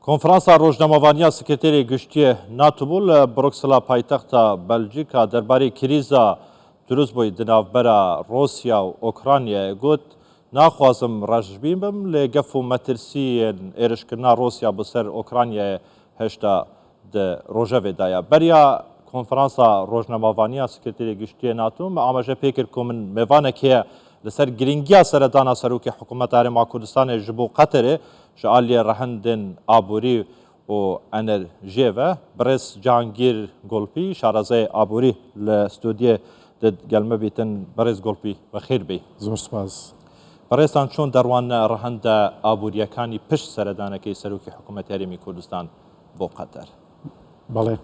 Konferansa rojnamevaniya Sekreterê Giştiyê NATO bû li Bruksela paytexta Belcîka derbarê krîza dirustbûyî di navbera Rûsya û Ukranyayê got, Naxwazim reşbîn bim lê gef û metirsiyên êrişkirina Rûsya bo ser Ukranyayê hişta di rojevê de ye. Beriya konferansa rojnamevaniya Sekreterê Giştiyê NATO me amaje pê kir ku min mêvanek heye li ser girîngiya seredana Serokê Hikûmeta Herêma Kurdistanê ji bo Qeterê Ji aliyê rehendên aborî û enerjiyê ve birêz Cihangîr Gulpî, şarezayê aborî li stûdiyê di gel me bîtin. Birêz Gulpî bi xêr bî. Zor spas. Birêzan çûn derwan rehende aborîyekanî pişt seredanekê Serokê Hikûmetê Herêmî Kurdistan bo Qeter. Belê.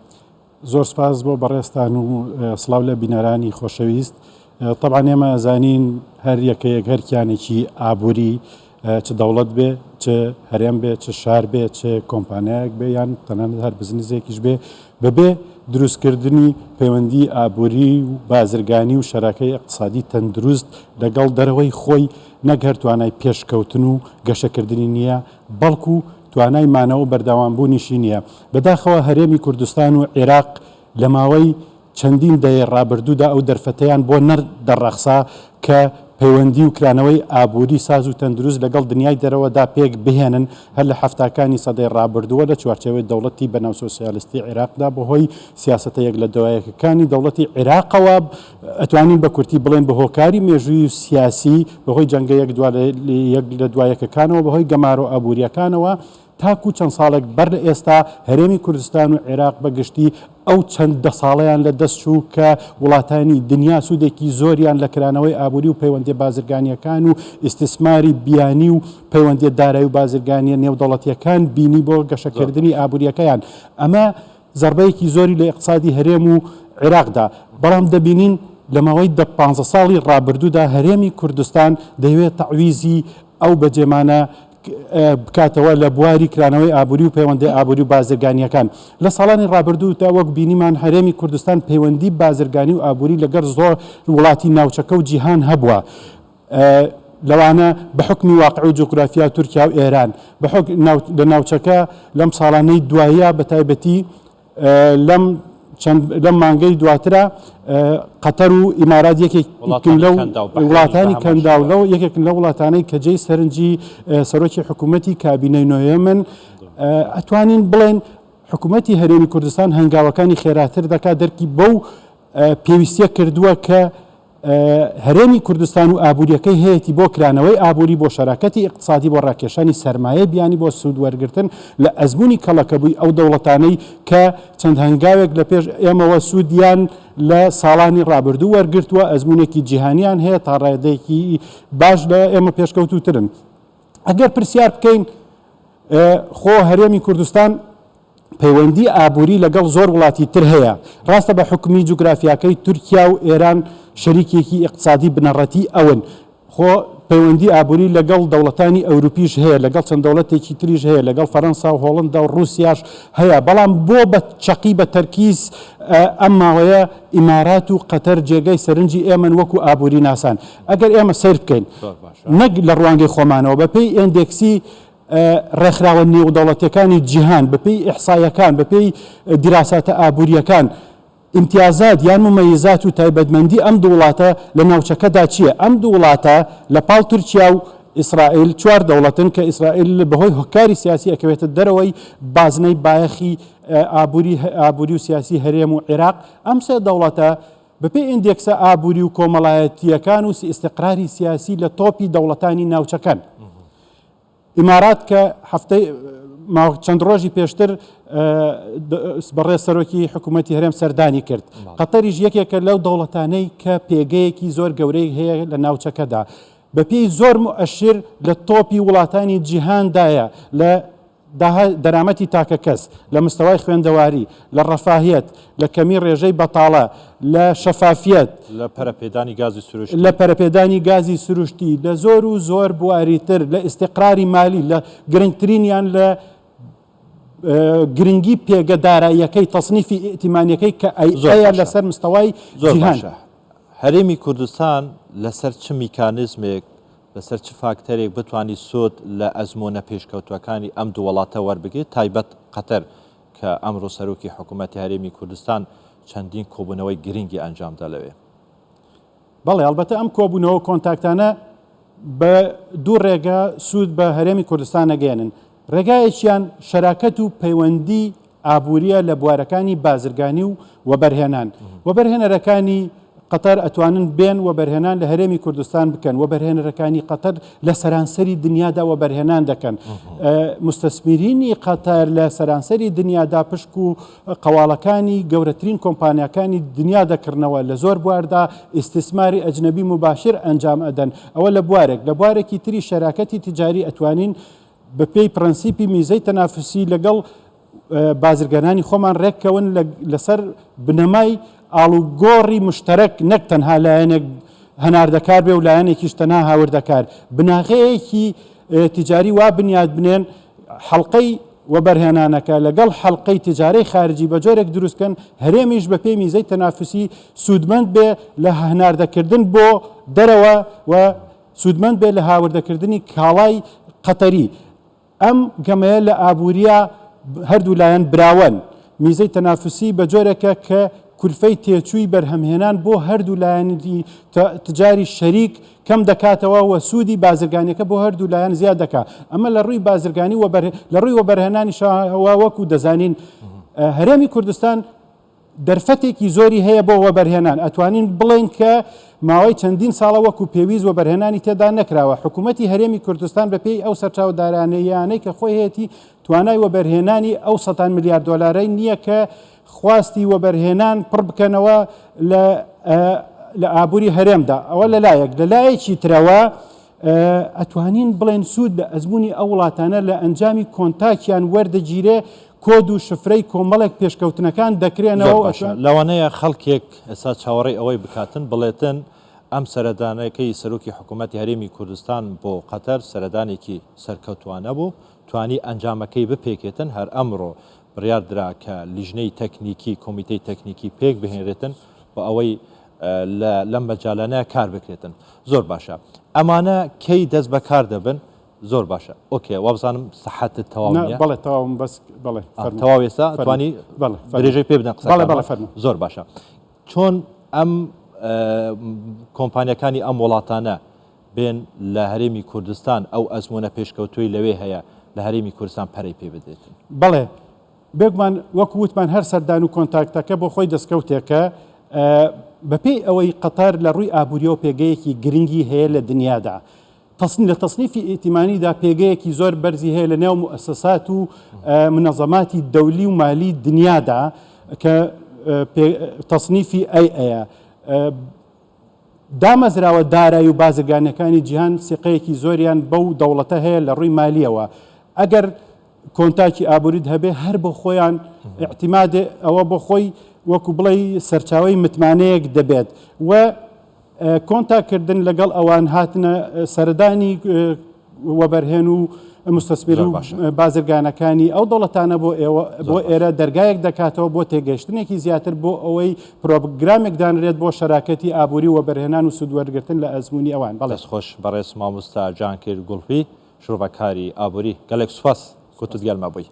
زۆر سپاس بۆ بەڕێزتان و سڵاو لە بینەرانی خۆشەویست. تەبعەن ئێمە ئەزانین هەر یەکەیەک هەر کیانێکی ئابووری چ دەوڵەت بێ چ هەرێم بێ چ شار بێ چ کۆمپانیایەک بێ یان تەنانەت هەر بزنسێکیش بێ بەبێ دروستکردنی پەیوەندی ئابووری و بازرگانی و شەراکەی ئیقتسادی تەندروست لەگەڵ دەرەوەی خۆی نەک هەر توانای پێشکەوتن و گەشەکردنی نییە بەڵکو توانای مانەوە و بەردەوامبوونیشی نییە. بەداخەوە هەرێمی کوردستان و عێراق لە ماوەی چەندین دەیەی ڕابردوودا ئەو دەرفەتەیان بۆ نەدەڕەخسا کە پەیوەندی و کرانەوەی ئابووری ساز و تەندروست لەگەڵ دنیای دەرەوەدا پێک بهێنن، هەر لە حەفتاکانی سەدەی ڕابردووە لە چوارچێوەی دەوڵەتی بەناو سۆسیالستی عێراقدا بەهۆی سیاسەتە یەک لە دوایەکەکانی دەوڵەتی عێراقەوە ئەتوانین بە کورتی بڵێین بە هۆکاری مێژووی و سیاسی، بەهۆی جەنگە یەک دوا یەک لە دوا یەکەکانەوە، بەهۆی گەمارۆ ئابوورییەکانەوە، تاکوو چەند ساڵێک بەر لە ئێستا هەرێمی کوردستان و عێراق بە گشتی ئەو چەند دە ساڵەیان لە دەست چوو کە وڵاتانی دنیا سوودێکی زۆریان لە کرانەوەی ئابووری و پەیوەندییە بازرگانییەکان و ئیستیسماری بیانی و پەیوەندییە دارایی و بازرگانییە نێودەوڵەتییەکان بینی بۆ گەشەکردنی ئابوورییەکەیان. ئەمە زەربەیەکی زۆری لە ئیقتسادی هەرێم و عێراق دا، بەڵام دەبینین لە ماوەی دە پانزە ساڵی ڕابردوودا هەرێمی کوردستان دەیەوێت تەعویزی ئەو بەجێمانە بکاتەوە لە بواری کرانەوەی ئابووری و پەیوەندی ئابووری و بازرگانییەکان. لە ساڵانی ڕابردوودا وەک بینیمان هەرێمی کوردستان پەیوەندی بازرگانی و ئابووری لەگەڵ زۆر وڵاتی ناوچەکە و جیهان هەبووە. لەوانە بە حوکمی واقع و جوگرافیا تورکیا و ئێران بە حوک لە ناوچەکە لەم ساڵانەی دوایە بە تایبەتی لەم چەند لەم مانگەی دواترە قەتەر و ئیمارات یەکێکن لەو وڵاتانی کەنداو لەو یەکێکن لە وڵاتانەی کە جێی سەرنجی سەرۆکی حکوومەتی کابینەی نۆیەمن ئەتوانین بڵێن حکوومەتی هەرێمی کوردستان هەنگاوەکانی خێراتر دەکات دەرکی بەو پێویستیە کردووە کە هەرێمی کوردستان و ئابوورییەکەی هەیەتی بۆ کرانەوەی ئابووری، بۆ شەراکەتی ئیقتسادی، بۆ ڕاکێشانی سەرمایەی بیانی، بۆ سوود وەرگرتن لە ئەزموونی کەڵەکەبووی ئەو دەوڵەتانەی کە چەند هەنگاوێک لە پێش ئێمەوە سوودیان لە ساڵانی ڕابردوو وەرگرتووە، ئەزموونێکی جیهانیان هەیە تا ڕادەیەکی باش لە ئێمە پێشکەوتووترن. ئەگەر پرسیار بکەین خۆ هەرێمی کوردستان پەیوەندی ئابووری لەگەڵ زۆر وڵاتی تر هەیە، ڕاستە بە حوکمی جوگرافیاکەی تورکیا و ئێران شەریکێکی ئیقتسادی بنەڕەتی ئەون، خۆ پەیوەندی ئابووری لەگەڵ دەوڵەتانی ئەوروپیش هەیە، لەگەڵ چەند دەوڵەتێکی تریش هەیە، لەگەڵ فەرەنسا و هۆڵندا و ڕووسیاش هەیە، بەڵام بۆ بە چەقی بە تەرکیز ئەم ماوەیە ئیمارات و قەتەر جێگەی سەرنجی ئێمەن وەکو ئابووریناسان. ئەگەر ئێمە سەیر بکەین نەک لە ڕوانگەی خۆمانەوە بەپێی ئێندێکسی ڕێکخراوە نێودەوڵەتیەکانی جیهان، بەپێی ئیحسایەکان، بەپێی دیراساتە ئابوورییەکان، ئیمتیازات یان مومەیزات و تایبەتمەندی ئەم دوو وڵاتە لە ناوچەکەدا چییە؟ ئەم دوو وڵاتە لە پاڵ تورکیا و ئیسرائیل چوار دەوڵەتن کە ئیسرائیل بەهۆی هۆکاری سیاسی ئەکەوێتە دەرەوەی بازنەی بایەخی ئابووری ئابووری و سیاسی هەرێم و عێراق. ئەم سێ دەوڵەتە بەپێی ئیندێکسە ئابووری و کۆمەڵایەتییەکان و ئیستقراری سیاسی لە تۆپی دەوڵەتانی ناوچەکەن. ئیمارات کە هەفتەی چەند ڕۆژی پێشتر بەڕێز سەرۆکی حکوومەتی هەرێم سەردانی کرد. قەتەریش یەکێکە لەو دەوڵەتانەی کە پێگەیەکی زۆر گەورەی هەیە لە ناوچەکەدا. بەپێی زۆر موئەشیر لە تۆپی وڵاتانی جیهاندایە لە دەرامەتی تاکەکەس، لە مستەوای خوێندەواری، لە ڕەفاهیەت، لە کەمی ڕێژەی بەتاڵە، لە شەفافیەت، لە پەرەپێدانی گازی سروشتی. لە پەرەپێدانی گازی سروشتی، لە زۆر و زۆر بواری تر، لە ئیستیقراری مالی، لە گرنگترینیان لە گرنگی پێگە داراییەکەی، تەسنیفی ئیئتیمانیەکەی کە ئەی زۆر ئەیە باشە. لەسەر مستەوای زۆر جیهان. باشە. هەرێمی کوردستان لەسەر چ میکانیزمێک؟ لەسەر چ فاکتەرێک بتوانی سوود لە ئەزموونە پێشکەوتووەکانی ئەم دوو وڵاتە وەربگریت تایبەت قەتەر کە ئەمڕۆ سەرۆکی حکوومەتی هەرێمی کوردستان چەندین کۆبوونەوەی گرنگی ئەنجامدا لەوێ. بەڵێ ئەڵبەتە ئەم کۆبوونەوە و کۆنتاکتانە بە دوو ڕێگا سوود بە هەرێمی کوردستان ئەگەیەنن، ڕێگایەکیان شەراکەت و پەیوەندی ئابوورییە لە بوارەکانی بازرگانی و وەبەرهێنان. وەبەرهێنەرەکانی قەتەر ئەتوانن بێن وەبەرهێنان لە هەرێمی کوردستان بکەن، وەبەرهێنەرەکانی قەتەر لە سەرانسەری دنیادا وەبەرهێنان دەکەن. موستەسمیرینی قەتەر لە سەرانسەری دنیادا پشک و قەواڵەکانی گەورەترین کۆمپانیاکانی دنیا دەکڕنەوە، لە زۆر بواردا ئیستیسماری ئەجنەبی موباشر ئەنجام ئەدەن، ئەوە لە بوارێک، لە بوارێکی تری شەراکەتی تیجاری ئەتوانین بە پێی پرەنسیپی میزەی تەنافوسی لەگەڵ بازرگانانی خۆمان ڕێککەون لەسەر بنەمای ئاڵوگۆڕی مشتەرەک نەک تەنها لایەنێک هەناردەکار بێ و لایەنێکیش تەنها هاوردەکار، بناغەیەکی تیجاری وا بنیات بنێن حەڵقەی وەبەرهێنانەکە لەگەڵ حەڵقەی تیجارەی خارجی بە جۆرێک دروست کەن هەرێمیش بە پێی میزەی تەنافوسی سوودمەند بێ لە هەناردەکردن بۆ دەرەوە و سوودمەند بێ لە هاوردەکردنی کاڵای قەتەری. ئەم گەمەیە لە ئابوورییا هەردوو لایەن براوەن. میزەی تەنافوسی بە جۆرێکە کە کولفەی تێچووی بەرهەمهێنان بۆ هەردوو لایەنی تجاری شەریک کەم دەکاتەوە و سوودی بازرگانیەکە بۆ هەردوو لایەن زیاد دەکا. ئەمە لە ڕووی بازرگانی و لە ڕووی وەبەرهێنانیشەوە وەکو دەزانین هەرێمی کوردستان دەرفەتێکی زۆری هەیە بۆ وەبەرهێنان، ئەتوانین بڵێین کە ماوەی چەندین ساڵە وەکو پێویست وەبەرهێنانی تێدا نەکراوە، حکوومەتی هەرێمی کوردستان بەپێی ئەو سەرچاوە داراییانەی کە خۆی هەیەتی توانای وەبەرهێنانی ئەو سەتان ملیار دۆلارەی نییە کە خواستی وەبەرهێنان پڕ بکەنەوە لە لە ئابووری هەرێمدا، ئەوە لەلایەک، لەلایەکی ترەوە ئەتوانین بڵێن سوود لە ئەزموونی ئەو وڵاتانە لە ئەنجامی کۆنتاکیان وەردەگیرێ، کۆد و شفرەی کۆمەڵێک پێشکەوتنەکان دەکرێنەوە زۆر و باشە. لەوانەیە خەڵکێک ئێستا چاوەڕێی ئەوەی بکاتن بڵێتن ئەم سەردانەکەی سەرۆکی حکوومەتی هەرێمی کوردستان بۆ قەتەر سەردانێکی سەرکەوتووانە بوو، توانی ئەنجامەکەی بپێکێتن، هەر ئەمڕۆ بڕیار درا کە لیژنەی تەکنیکی، کۆمیتەی تەکنیکی پێک بهێنرێتن بۆ ئەوەی لە لەم مەجالانە کار بکرێتن. زۆر باشە. ئەمانە کەی دەست بە کار دەبن؟ زۆر باشە. okay وابزانم سەحەتت تەواو نا نییە. بەڵێ تەواوم بەس بەڵێ فەرموو. تەواو ئێستا فەرموو. توانی بەڵێ فەرموو. درێژەی پێ بدەن بەڵێ قسەکانمان. بەڵێ فەرموو. زۆر باشە. چۆن ئەم کۆمپانیاکانی ئەم وڵاتانە بێن لە هەرێمی کوردستان ئەو ئەزموونە پێشکەوتووەی لەوێ هەیە لە هەرێمی کوردستان پەرەی پێ بدرێتن؟ بەڵێ بێگومان وەکو وتمان هەر سەردان و کۆنتاکتەکە بۆ خۆی دەستکەوتێکە، بەپێی ئەوەی قەتەر لە ڕووی ئابووریەوە پێگەیەکی گرنگی هەیە لە دنیادا، لە تەسنیفی ئیئتیمانیدا پێگەیەکی زۆر بەرزی هەیە لە نێو موئەسەسات و منەزەماتی دەولی و مالی دنیادا کە تەسنیفی ئەی ئەیە. دامەزراوە دارایی و بازرگانیەکانی جیهان سیقەیەکی زۆریان بەو دەوڵەتە هەیە لە ڕووی مالیەوە ئەگەر کۆنتاکی ئابووریت هەبێ هەر بۆ خۆیان ئیعتیمادێ ئەوە بۆ خۆی وەکو بڵێی سەرچاوەی متمانەیەک دەبێت و کۆنتاک کردن لەگەڵ ئەوان هاتنە سەردانی وەبەرهێن و مستەسمیر و بازرگانەکانی ئەو دەوڵەتانە بۆ ئێوە بۆ ئێرە دەرگایەک دەکاتەوە بۆ تێگەیشتنێکی زیاتر بۆ ئەوەی پرۆگرامێک دانرێت بۆ شەراکەتی ئابووری و وەبەرهێنان و سوودوەرگرتن لە ئەزموونی ئەوان. بەڵێ. دەست خۆش بەڕێز مامۆستا جانکیر گوڵپی شرۆڤەکاری ئابووری گەلێک سوپاس کە تو گەلما بووی.